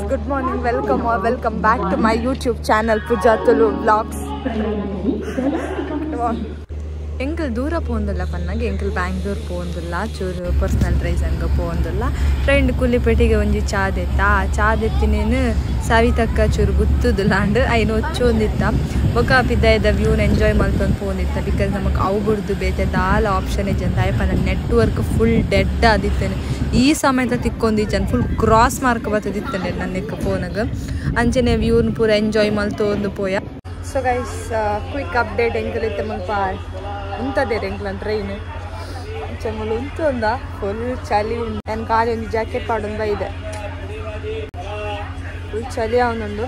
Good morning, welcome or welcome back to my YouTube channel Pooja Tulu Vlogs. ಎಂಕಲ್ ದೂರ ಪೋಂದಿಲ್ಲ ಪನ್ನಾಗ ಎಂಕಲ್ ಬ್ಯಾಂಗ್ಳೂರ್ ಪೋಂದಿಲ್ಲ ಚೂರು personal ರೀಸನ್ಗೆ ಪೋಂದಿಲ್ಲ train ಕೂಲಿಪೇಟೆಗೆ ಒಂಜಿ ಚಾ ದೆತ್ತ ಆ ಚಾ ದೆತ್ತಿನೇನು ಸಾವಿತಕ್ಕ ಚೂರು ಗುತ್ತದಿಲ್ಲ ಅಂಡ್ ಐನು ಒಚ್ಚೊಂದಿತ್ತ ಬೊಕ ಪಿದಾಯದ ವ್ಯೂನ ಎಂಜಾಯ್ ಮಲ್ತೊಂದು ಪೋಂದಿತ್ತ because ನಮಕ್ ಅವು ಬುಡ್ದು ಬೇತೆ ದಾಲ ಆಪ್ಷನ್ ಇಜ್ಜಂತ ಅಯ್ಯಪ್ಪ ನೆಟ್ವರ್ಕ್ ಫುಲ್ ಡೆಡ್ ಆದಿತ್ತೇನೆ ಈ ಸಮಯದ ತಿಕ್ಕೊಂದಿಜ್ಜನ್ ಫುಲ್ ಕ್ರಾಸ್ ಮಾರ್ಕ್ ಬತ್ತದಿತ್ತೇನೆ ನನ್ನ ಫೋನಾಗ ಅಂಚನೆ ವ್ಯೂನ ಪೂರ ಎಂಜಾಯ್ ಮಲ್ತೊಂದು ಪೋಯ. ಸೊ ಗೈಸ್ ಕ್ವಿಕ್ ಅಪ್ಡೇಟ್ ಎಂಕಲಿತ್ತೆ ಮುಲ್ಪ ಉಂತದೆ ಎಂಕ್ಲನ್ ಟ್ರೈನ್ ಚಮ್ಮಲು ಉಂತೊಂದ ಫುಲ್ ಚಳಿ ಉಂಟು. ನನ್ನ ಖಾಲಿ ಒಂದು ಜಾಕೆಟ್ ಪಾಡೊಂದ ಇದೆ ಫುಲ್ ಚಳಿ ಅವನೊಂದು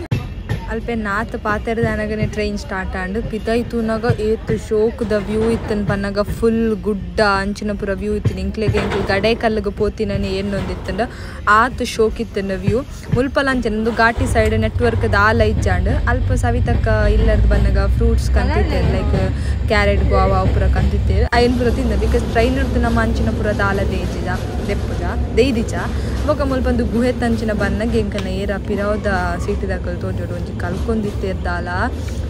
ಅಲ್ಪ ನಾತ್ ಪಾತೆರ್ದಾನಗನೆ ಟ್ರೈನ್ ಸ್ಟಾರ್ಟ್ ಆಂಡ್ ಪಿದಾಯಿ ತೂನಾಗ ಏತ್ ಶೋಕ್ದ ವ್ಯೂ ಇತ್ತನ್ ಪನ್ನಾಗ ಫುಲ್ ಗುಡ್ಡ ಅಂಚಿನ ಪೂರ ವ್ಯೂ ಇತ್ತು. ಇಂಕ್ಲೆಗೆ ಎಂಕ್ಲು ಗಡೆ ಕಲ್ಲಿಗೆ ಪೋತಿನನೆ ಏನೊಂದಿತ್ತಂಡ ಆತ್ ಶೋಕ್ ಇತ್ತನ ವ್ಯೂ. ಮುಲ್ಪಲ ಅಂಚನೆ ಘಾಟಿ ಸೈಡ್ ನೆಟ್ವರ್ಕ್ ದಾಲ ಇಜ್ಜಾಂಡ್ ಅಲ್ಪ ಸವಿತಕ್ಕ ಇಲ್ಲರ್ದು ಬನ್ನಾಗ ಫ್ರೂಟ್ಸ್ ಕಂತಿತ್ತೇರು ಲೈಕ್ ಕ್ಯಾರೆಟ್ ಗೋವಾ ಪೂರ ಕಂತಿತ್ತೇರು ಐನ್ ಪೂರ ತಿಂದ because train ಇರ್ತು ನಮ್ಮ ಅಂಚಿನ ಪೂರ ದಾಲ ದೇಜಿದ ದೆಪ್ಪುಜ ದೇಯ್ದಿಚ ಬೊಕ ಮುಲ್ಪ ಒಂದು ಗುಹೆ ತಂಚಿನ ಬನ್ನಾಗ ಎಂಕನ ಏರ ಪಿರವದ ಸೀಟಿದಾಕಲ್ ತೋಜೋಡು ಒಂಜಿ ಕಲ್ಕೊಂಡಿತ್ತೇರ್ದಾಲ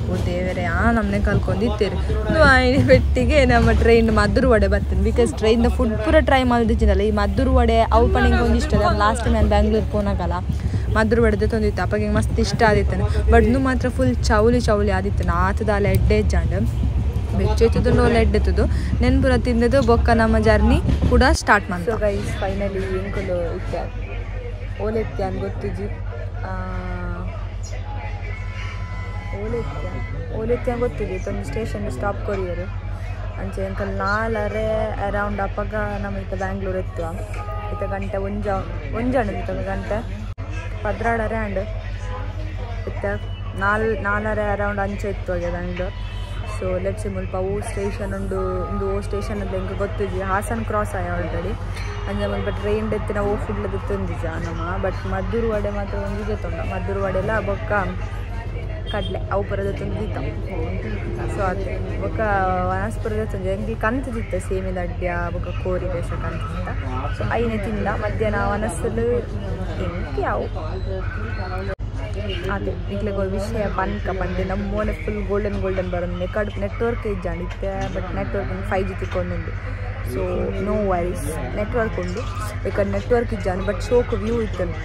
ಓ ದೇವರೇ ಆ ನಮ್ಮನೆ ಕಲ್ಕೊಂಡಿತ್ತೇರು ಬೆಟ್ಟಿಗೆ ನಮ್ಮ ಟ್ರೈನ್ ಮದ್ದೂರು ವಡೆ ಬರ್ತೇನೆ because train food ಪೂರ ಟ್ರೈ ಮಾಡಿದ್ದಿಲ್ಲ ಈ ಮದ್ದೂರು ವಡೆ ಅವು ಪಣಿಗೆ ಒಂದು ಇಷ್ಟ. ಲಾಸ್ಟ್ ಟೈಮ್ ನಾನು ಬ್ಯಾಂಗ್ಳೂರ್ ಪೋನಾಗಲ್ಲ ಮದ್ದೂರು ವಡೆದೆ ತಂದಿತ್ತು ಅಪ್ಪಾಗೆ ಮಸ್ತ್ ಇಷ್ಟ ಆದಿತ್ತಾನೆ ಬಟ್ ಇನ್ನು ಮಾತ್ರ ಫುಲ್ ಚೌಲಿ ಚೌಲಿ ಆದಿತ್ತಾನೆ ಆತದಾಲ ಎಡ್ಡೆ ಜಾಂಡ್ ಬೆಚ್ಚೆತ್ತದು ನೋಲ್ ಎಡ್ಡೆತ್ತದು ನೆನ್ಪುರ ತಿಂದದು ಬೊಕ್ಕ ನಮ್ಮ ಜರ್ನಿ ಕೂಡ ಸ್ಟಾರ್ಟ್ ಮಾಡಿ. ಸೊ ಗೈಸ್ ಫೈನಲಿ ಎಂಕುಲು ಇತ್ತೆ ಓಲೆತ್ತಿ ಅನ್ ಗೊತ್ತಿಜಿ ಓಲೆತ್ತಿ ಗೊತ್ತಿದೆ ಇತ್ತೊಂದು ಸ್ಟೇಷನ್ ಸ್ಟಾಪ್ ಕೊರಿಯರು ಅಂಚೆ ಎಂಕಲ್ ನಾಲರೆ ಅರೌಂಡ್ ಅಪ್ಪಗ ನಮ್ಮ ಇತ್ತ ಬ್ಯಾಂಗ್ಳೂರ್ ಎತ್ತುವ ಇತ್ತ ಗಂಟೆ ಒಂಜಾಣ ಇತ್ತ ಗಂಟೆ ಪದ್ರಾಡರೆ ಅಂಡ್ ಇತ್ತ ನಾಲರೆ ಅರೌಂಡ್ ಅಂಚೆ ಇತ್ತು ಹಾಗೆ ಬ್ಯಾಂಗ್ಳೂರ್. ಸೊ let's ಮುಲ್ಪ ಓ ಸ್ಟೇಷನ್ ಉಂಡು ಒಂದು ಓ ಸ್ಟೇಷನ್ ಅಂತ ಎಂಕ್ ಗೊತ್ತಿಜಿ ಹಾಸನ್ ಕ್ರಾಸ್ ಆಯ ಆಲ್ರೆಡಿ ಅಂಚೆ ಮುಲ್ಪ ಟ್ರೈನ್ ಎತ್ತಿನ ಓ ಫುಡ್ ತಂದಿಜ ನಮ್ಮ ಬಟ್ ಮದ್ದೂರು ವಡೆ ಮಾತ್ರ ಒಂಜಿಗೆ ತೊಂಡ ಮದ್ದೂರು ವಡೆಲ್ಲ ಬೊಕ್ಕ ಕಡಲೆ ಅವು ಪರದ ತಂದಿತ್ತ. ಸೊ ಅದೇ ಬೊಕ್ಕ ವನಸ್ಪುರದ ತಂದೆ ಎಂಕ್ ಕಂತದಿತ್ತ ಸೇಮಿದ ಅಡ್ಯ ಬೊಕ್ಕ ಕೋರಿ ದೇಶ ಕಂತದಿತ್ತ. ಸೊ ಐನೆ ತಿಂದ ಮಧ್ಯಾಹ್ನ ವನಸ್ಸಲು ಎಂಕ್ ಯಾವು ಅದೇ ಇಕ್ಲೆಗ್ ವಿಷಯ ಪನ್ಕ ಪಂಡೆ ನಮ್ಮ ಮೋನೆ ಫುಲ್ ಗೋಲ್ಡನ್ ಗೋಲ್ಡನ್ ಬರೋದು ನೆಕಡ್ ನೆಟ್ವರ್ಕ್ ಇಜ್ಜಾಂಡಿತ್ತೆ ಬಟ್ ನೆಟ್ವರ್ಕ್ 5G ತಿಕ್ಕೊಂದುಂಡು. ಸೊ ನೋ ವರೀಸ್ ನೆಟ್ವರ್ಕ್ ಉಂಡು ಬೇಕಾದ್ರೆ ನೆಟ್ವರ್ಕ್ ಇಜ್ಜಾಂಡ್ ಬಟ್ ಶೋಕ್ ವ್ಯೂ ಇತ್ತನು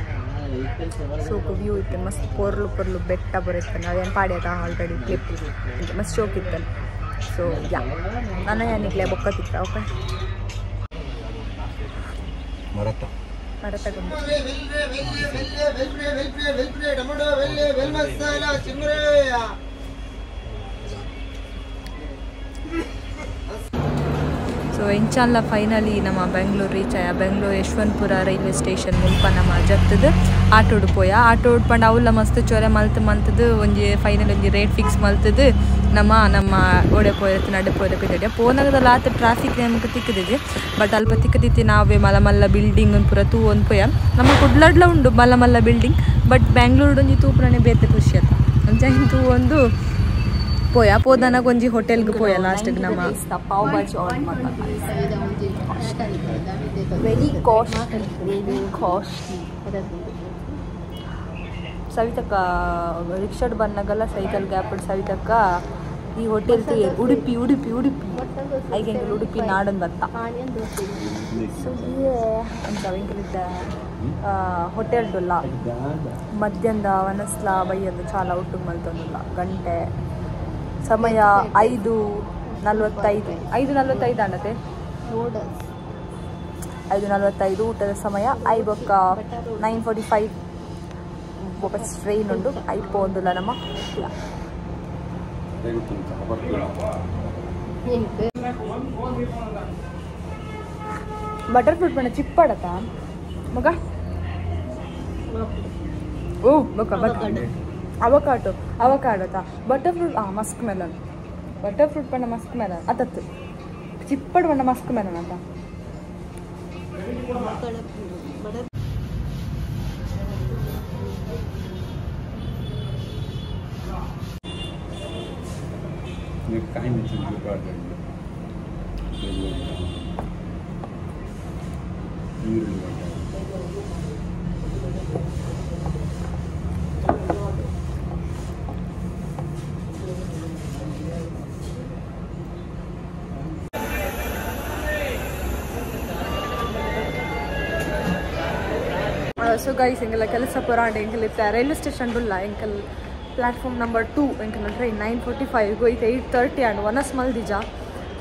ಶೋಕ್ ವ್ಯೂ ಇತ್ತು ಮಸ್ತ್ ಪೊರ್ಲು ಪೊರ್ಲು ಬೆಟ್ಟ ಬರುತ್ತಾನೆ ಅದೇನು ಪಾಡ್ಯದ ಆಲ್ರೆಡಿ ಕ್ಲಿಪ್ ಮಸ್ತ್ ಶೋಕ್ ಇತ್ತನು. ಸೊ ಯಾ ನಾನು ಏನಿಕ್ಲೆ ಬೊಕ್ಕ ತಿಕ್ಕ ಓಕೆ ಮರತ ಸೊ ಇಂಚಾಲ ಫೈನಲಿ ನಮ್ಮ ಬೆಂಗಳೂರು ರೀಚ್ ಆಯ ಬೆಂಗಳೂರು ಯಶವಂತಪುರ ರೈಲ್ವೆ ಸ್ಟೇಷನ್ ಮುಲ್ಪ ನಮ್ಮ ಜತ್ತದ ಆಟೋಡು ಪೋಯ ಆಟೋ ಉಡ್ಪಂಡ ಅವುಲ ಮಸ್ತ್ ಚೊರೆ ಮಲ್ತು ಮಲ್ತದು ಒಂಜಿ ಫೈನಲ್ ಒಂಜಿ ರೇಟ್ ಫಿಕ್ಸ್ ಮಲ್ತದು ನಮ್ಮ ನಮ್ಮ ಓಡೆ ಪೋಯತ್ತು ನಡೆ ಪೋಯರೆ ಪಿದಡೆ ಪೋನಾಗದಲ್ಲ ಆತ ಟ್ರಾಫಿಕ್ ನಮಗೆ ತಿಕ್ಕದಿದೆ ಬಟ್ ಅಲ್ಪ ತಿಕ್ಕದಿತ್ತಿ ನಾವೇ ಮಲ್ಲ ಮಲ್ಲ ಬಿಲ್ಡಿಂಗ್ ಒಂದು ಪೂರ ತೂ ಒಂದು ಪೋಯ ನಮ್ಮ ಕುಡ್ಲಡ್ಲ ಉಂಡು ಮಲ್ಲ ಮಲ್ಲ ಬಿಲ್ಡಿಂಗ್ ಬಟ್ ಬ್ಯಾಂಗ್ಳೂರು ಒಂಜಿ ತೂಪುರನೆ ಬೇತೆ ಖುಷಿ ಆತ ಒಂಜಿ ತೂ ಒಂದು ಪೋಯ ಪೋದನಾಗ ಒಂಜಿ ಹೋಟೆಲ್ಗೆ ಪೋಯ ಲಾಸ್ಟಿಗೆ ನಮ್ಮ ಪಾವ್ ಭಾಜಿ ಆರ್ಡರ್ ಮಾಡ್ತಾರೆ. Very costly very costly. ಸವಿತಕ್ಕ ರಿಕ್ಷಾಡ್ ಬಂದಾಗಲ್ಲ ಸೈಕಲ್ ಗ್ಯಾಪ್ ಸವಿತಕ್ಕ ಈ ಹೋಟೆಲ್ ಉಡುಪಿ ಉಡುಪಿ ಉಡುಪಿ ಐಗೆ ಉಡುಪಿ ನಾಡನ್ ಬತ್ತ. ಸೊ ಅಂಚ ಹೋಟೆಲ್ ಡೊಲ್ಲ ಮಧ್ಯಾಹ್ನದ ವನಸ್ಲ ಬೈಯಂದು ಚಾಲ ಊಟ ಮಲ್ತೊಂದಿಲ್ಲ ಗಂಟೆ ಸಮಯ 5:45 5:45 ಅಂಡತೆ 5:45 ಊಟದ ಸಮಯ ಐಬೊಕ್ಕ 9:45 ವಾಪಸ್ ಟ್ರೈನ್ ಉಂಡು ಐಪೋ ಒಂದುಲ್ಲ ನಮ್ಮ ಬಟರ್ ಫ್ರೂಟ್ ಬಣ್ಣ ಚಿಪ್ಪಡತ ಮಗ ಓ ಬೊಕ್ಕ ಅವಕಾಟೋ ಅವಕಾಡೋತಾ butter fruit musk melon butter fruit ಬಣ್ಣ ಮಸ್ಕ್ ಮೆಲನ್ ಅತತ್ತು ಚಿಪ್ಪಡು ಬಣ್ಣ ಮಸ್ಕ್ ಮೆಲನ್ ಅಂತ. ಸೊ ಗೈಸ್ ಎಂಗೆಲ್ಲ ಕೆಲಸ ಪೊರಾಂಡ್ ಎಂಕಲ್ ಇತ್ತ ರೈಲ್ವೆ ಸ್ಟೇಷನ್ ಉಲ್ಲ ಎಂಕಲ್ ಪ್ಲಾಟ್ಫಾರ್ಮ್ ನಂಬರ್ 2 ಎಂಕಲ್ ಟ್ರೈನ್ 9:45 ಹೋಯ್ತು 8:30 ಆಂಡ್ ವನಸ್ ಮಲ್ದಿಜ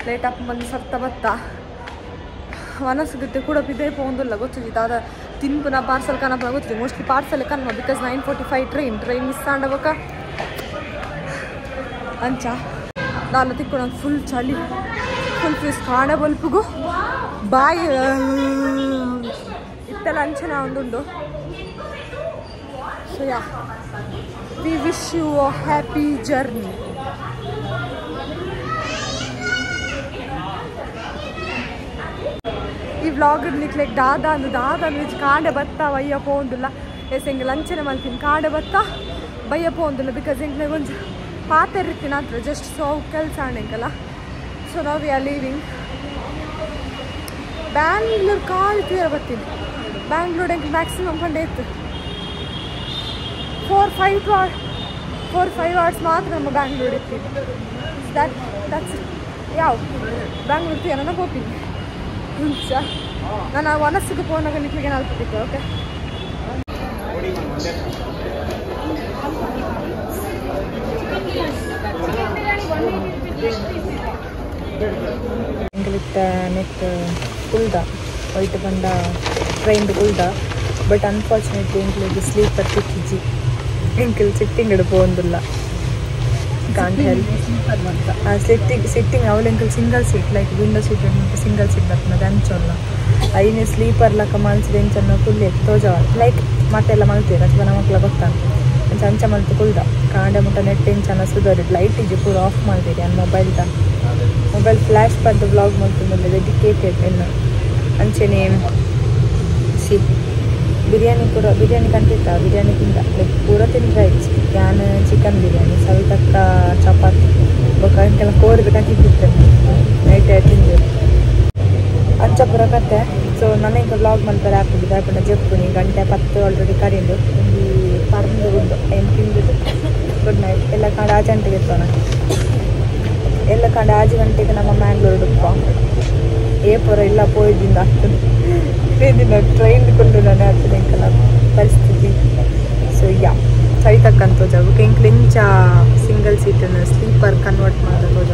ಲೇಟ್ ಅಪ್ ಬಂದು ಸರ್ತ ಬತ್ತ ವನಸ್ ಗೊತ್ತೆ ಕೂಡ ಬಿದ್ದೇ ಪೋಂದುಲ್ಲ ಗೊತ್ತಿದೆ ದಾದ ತಿನ್ಪುನ ಪಾರ್ಸಲ್ ಕನಪನ ಗೊತ್ತಿದೆ ಮೋಸ್ಟ್ಲಿ ಪಾರ್ಸಲ್ ಕನ್ಮ because 9:45 train train miss ಆಂಡಬಕ ಅಂಚ ನಾನು ತಿಕ್ಕೊಂಡು ಫುಲ್ ಚಳಿ ಫುಲ್ ಫೀಸ್ ಕಾಣ ಬಲ್ಪುಗು ಬಾಯಿ ಇತ್ತೆಲ್ಲ ಅಂಚನ ಒಂದುಂಡು. So yeah, we wish you a happy journey. ಈ ವ್ಲಾಗ್ ನಿಕ್ಲೆಗ್ ದಾದ ಅಂದು ದಾದ ಅಂದು ಕಾಂಡೆ ಬತ್ತ ಬಯ್ಯ ಪೋಂದುಲ್ಲ ಎಸ್ ಎಂಗ್ ಲಂಚನೆ ಮಲ್ತೀನಿ ಕಾಂಡೆ ಬತ್ತ ಬಯ್ಯ ಪೋಂದುಲ್ಲ because ಎಂಕ್ಲೆ ಒಂಜಿ ಪಾತೆರಿತ್ತಿನ ಹತ್ರ ಜಸ್ಟ್ ಸೊ ಕೆಲಸ ಆಂಡ್ ಎಂಕಲ್ಲ. ಸೊ ನಾವು we are leaving Bangalore ಕಾಲ್ ತೀರ ಬರ್ತೀನಿ ಬ್ಯಾಂಗ್ಳೂರ್ ಎಂಕ್ ಮ್ಯಾಕ್ಸಿಮಮ್ ಪಂಡೆ ಇತ್ತು 4-5 ಅವರ್ಸ್ ಮಾತ್ರ ನಮ್ಮ ಬ್ಯಾಂಗ್ಳೂರ್ ಇತ್ತು. That's ಯಾವ ಬ್ಯಾಂಗ್ಳೂರ್ ತೀರ ಪೋಪಿನಿ ಮುಂಚ ನಾನು ವನಸ್ಸಿಗೆ ಪೋನಾಗ ನಿಮಗೆ ನಾಲ್ಕು. ಓಕೆ ಎಂಕಲಿತ್ತ ನೆಟ್ ಕುಲ್ದ ವೈಟ್ ಬಂದ ಟ್ರೈನ್ ಕುಲ್ದ ಬಟ್ ಅನ್ಫಾರ್ಚುನೇಟ್ಲಿ ಎಂಕ್ಲೆಗ್ ಸ್ಲೀಪರ್ ತಿಕ್ಕಿಜಿ ಎಂಕಲ್ ಸಿಟ್ಟಿಂಗ್ ಇಡ ಪೋಂದುಲ್ಲ ಕಾಂಟ್ ಹೆಲ್ಪ್ ಸಿಟ್ಟಿಂಗ್ ಸಿಟ್ಟಿಂಗ್ ಅವಳು ಎಂಕಲ್ single seat like window seat single seat ಬರ್ತದೆ ಅಂಚೊಲ್ಲ ಐನೆ ಸ್ಲೀಪರ್ ಲಕ್ಕ ಮಲ್ಸಿದ ಎಂಚನ್ನು ಕುಲ್ಲಿ ತೋಜ ಲೈಕ್ ಮತ್ತೆಲ್ಲ ಮಲ್ತೀರ ಅಥವಾ ನಮ್ಮ ಮಕ್ಳ ಗೊತ್ತಾನ ಅಂಚ ಅಂಚ ಮಲ್ತು ಕುಲ್ದ ಕಾಂಡೆ ಮುಟ್ಟ ನೆಟ್ ಎಂಚನ ಸುದರಿ ಲೈಟ್ ಇಜ್ಜಿ ಪೂರ ಆಫ್ ಮಾಡ್ತೀರಿ ಅನ್ ಮೊಬೈಲ್ದ ಮೊಬೈಲ್ ಫ್ಲ್ಯಾಶ್ ಪದ್ದು ಬ್ಲಾಗ್ ಮಲ್ತು ಡೆಡಿಕೇಟೆಡ್ ಎನ್ನು ಅಂಚೆನೆ ಸಿ ಬಿರಿಯಾನಿ ಪೂರ ಬಿರಿಯಾನಿ ಕಂತಿತ್ತ ಬಿರಿಯಾನಿ ತಿಂದ ಲೈಕ್ ಪೂರ ತಿಂದ್ರೆ ಯಾನ್ ಚಿಕನ್ ಬಿರಿಯಾನಿ ಸವಿತಕ್ಕ ಚಪಾತಿ ಬೊಕ್ಕ ಅಂಕೆಲ್ಲ ಕೋರಿದ ಕಂತಿತ್ತು ನೈಟ್ ತಿಂದೆ ಅಂಚ ಪೂರ ಕತೆ. ಸೊ ನನಗೆ ಬ್ಲಾಗ್ ಮಲ್ಪರೆ ಆಪುಂಡು ದಾಯಪಂಡ ಜೆಪ್ಪುನಿ ಗಂಟೆ 10 ಆಲ್ರೆಡಿ ಕರಿಂಡು ಒಂಜಿ ಪರ್ಂದು ಉಂಡು ಏನು ತಿಂದಿದ್ದು. Good night. ಎಲ್ಲ ಕಾಂಡ 5 ಗಂಟೆಗೆ ಎತ್ತೋಣ ಎಲ್ಲ ಕಾಂಡ 5 ಗಂಟೆಗೆ ನಮ್ಮ ಮ್ಯಾಂಗ್ಳೂರ್ ಉಪ್ಪ ಏ ಪೂರ ಇಲ್ಲ ಪೋಯ್ದಿಂದ ಆಗ್ತದೆ ಟ್ರೈನ್ ಕೊಂಡು ನಾನು ಆಗ್ತದೆ ಎಂಕಲ ಪರಿಸ್ಥಿತಿ. ಸೊ ಯಾ ಸೈತಕ್ಕಂತ ಜಾಗ ಎಂಕ್ಲು ಇಂಚ ಸಿಂಗಲ್ ಸೀಟನ್ನು ಸ್ಲೀಪರ್ ಕನ್ವರ್ಟ್ ಮಾಡ್ತಾ ತೋಜ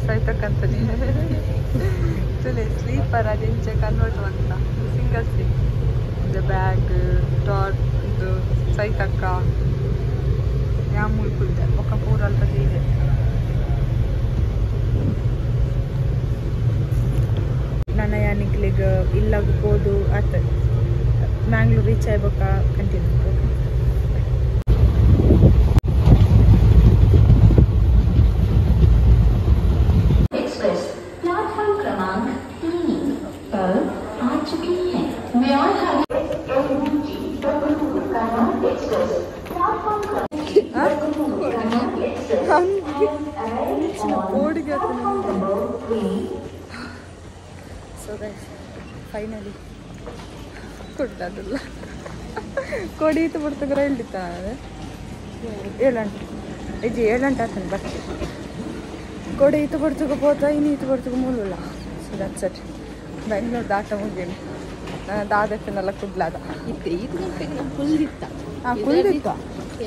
ಸೈತಕ್ಕಂತ ಸ್ಲೀಪರ್ ಅದು ಇಂಚ ಕನ್ವರ್ಟ್ ಮಾಡ್ತಾ ಸಿಂಗಲ್ ಸೀಟ್ ಬ್ಯಾಗ್ ಟಾಟ್ ಇದು ಸೈತಕ್ಕ ಯಾ ಮುಳ್ಕುಲ್ದೆ ಒಕ್ಕ ಪೂರ ಅಲ್ಪ ಇದೆ. ನನ್ನ ಯಾನಿಕ್ಲಿಗ್ ಇಲ್ಲಾಗ ಪೋದು ಆತ ಮ್ಯಾಂಗ್ಳೂರ್ ರೀಚ್ ಆಗ್ಬೇಕ ಕಂಟಿನ್ಯೂ. ಓಕೆ एक्सप्रेस प्लेटफॉर्म क्रमांक 3 पर आ चुकी है. ಸೊ ಗೈಸ್ ಫೈನಲಿ ಕೊಡ್ತಾರಲ್ಲ ಕೊಡೀತು ಬಿಡ್ತಗ್ರ ಹೇಳ್ದಿತ್ತ 7 ಇಜ್ಜಿ 7 ಆತನ ಬರ್ತಿ ಕೊಡಿ ಈತು ಬರ್ತಗ ಪೋತ ಇನ್ನು ಈತು ಬರ್ತಗ ಮೂಲಲ್ಲ. ಸೊ that's it. Bengaluru ದಾಟ ಮುಗೀನಿ ನಾನು ದಾದಪ್ಪನೆಲ್ಲ ಕುಡ್ಲಾದ ಹಾಂ ಕುಲ್ದಿತ್ತ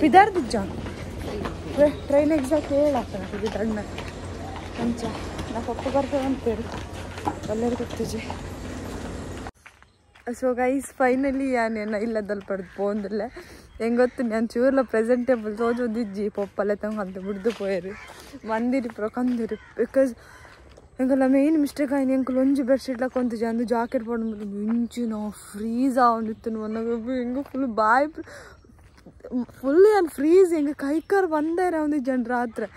ಪಿದಾರ್ದಿಜ್ಜ ಟ್ರೈನ್ ಎಕ್ಸಾಕ್ಟ್ ಹೇಳಾಗ್ತಾನೆ ಪಿದಾರ್ನ ಅಂಚ ನಾ ಪಪ್ಪ ಬರ್ತದೆ ಅಂತೇಳಿ ಎಲ್ಲರಿಗೂ ಗೊತ್ತಿಜಿ. ಸೊ ಗೈಸ್ ಫೈನಲಿ ಯಾನೇನ ಇಲ್ಲದಲ್ಲಿ ಪಡೆದು ಪೋಂದಿಲ್ಲ ಹೆಂಗೆ ಗೊತ್ತು ನಾನು ಚೂರ್ಲ ಪ್ರೆಸೆಂಟೇಬಲ್ ತೋಜೊಂದಿಜ್ಜಿ ಪೊಪ್ಪಲೆ ತಂಗಂತ ಬಿಡ್ದು ಪೋಯರು ಮಂದಿರಿ ಪುರ ಕಂದಿರಿ because ಎಂಕಲ್ಲ ಮೇನ್ ಮಿಸ್ಟೇಕ್ ಆಯ್ತು ಎಂಕಲ್ ಒಂಜಿ ಬೆಡ್ಶೀಟ್ ಕೊಂತಿಜ ಅಂದು ಜಾಕೆಟ್ ಪೋಡು ಇಂಚು ನಾವು ಫ್ರೀಸ್ ಆವೊಂದಿತ್ತು ಮನಗ ಹೆಂಗೆ ಫುಲ್ ಬಾಯ್ ಫುಲ್ ಏನು ಫ್ರೀಸ್ ಹೆಂಗೆ ಕೈಕಾರ್ ಬಂದೇ ಒಂದು ಜನ ರಾತ್ರಿ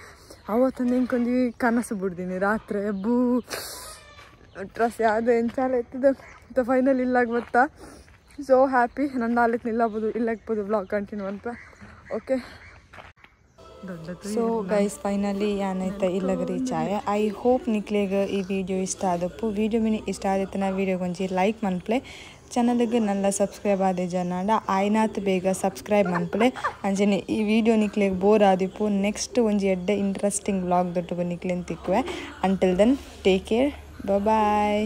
ಅವತ್ತೊಂದು ಹೆಂಗೊಂದು ಕನಸು ಬಿಡ್ತೀನಿ ರಾತ್ರಿ ಬೂ ಟ್ರಸ್ ಯಾವುದು ಎಂಚಾಲ ಎತ್ತಿದೆ ಮತ್ತು ಫೈನಲ್ ಇಲ್ಲಾಗ ಬತ್ತಾ. ಸೊ ಹ್ಯಾಪಿ ನನ್ನ ನಾಲ್ಕು ನಿಲ್ಲಬೋದು ಇಲ್ಲಾಗ್ಬೋದು ಬ್ಲಾಗ್ ಕಂಟಿನ್ಯೂ ಅಂತ. ಓಕೆ ಸೊ ಗೈಸ್ ಫೈನಲಿ ಯಾನೈತ ಇಲ್ಲಗ ರೀಚ್ ಆಯ. I hope ನಿಕ್ಲೆಗ್ ಈ ವಿಡಿಯೋ ಇಷ್ಟ ಆದಪ್ಪು. ವಿಡಿಯೋ ಮಿನಿ ಇಷ್ಟ ಆದಿತ್ತು ನಾ ವಿಡಿಯೋ ಒಂಜಿ ಲೈಕ್ ಮನ್ಪ್ಲೆ ಚಾನಲ್ಗೆ ನಲ್ಲ ಸಬ್ಸ್ಕ್ರೈಬ್ ಆದ ಜನಾಂಡ ಆಯ್ನಾತ್ ಬೇಗ ಸಬ್ಸ್ಕ್ರೈಬ್ ಮನ್ಪ್ಲೆ ಅಂಚನೆ ಈ ವಿಡಿಯೋ ನಿಕ್ಲೆಗ್ ಬೋರ್ ಆದಿಪ್ಪು. ನೆಕ್ಸ್ಟ್ ಒಂಜಿ ಎಡ್ಡೆ ಇಂಟ್ರೆಸ್ಟಿಂಗ್ ವ್ಲಾಗ್ ದೊಡ್ಡ ನಿಕ್ಲೆನ್ ತಿಕ್ಕುವೆ. Until then take care, bye.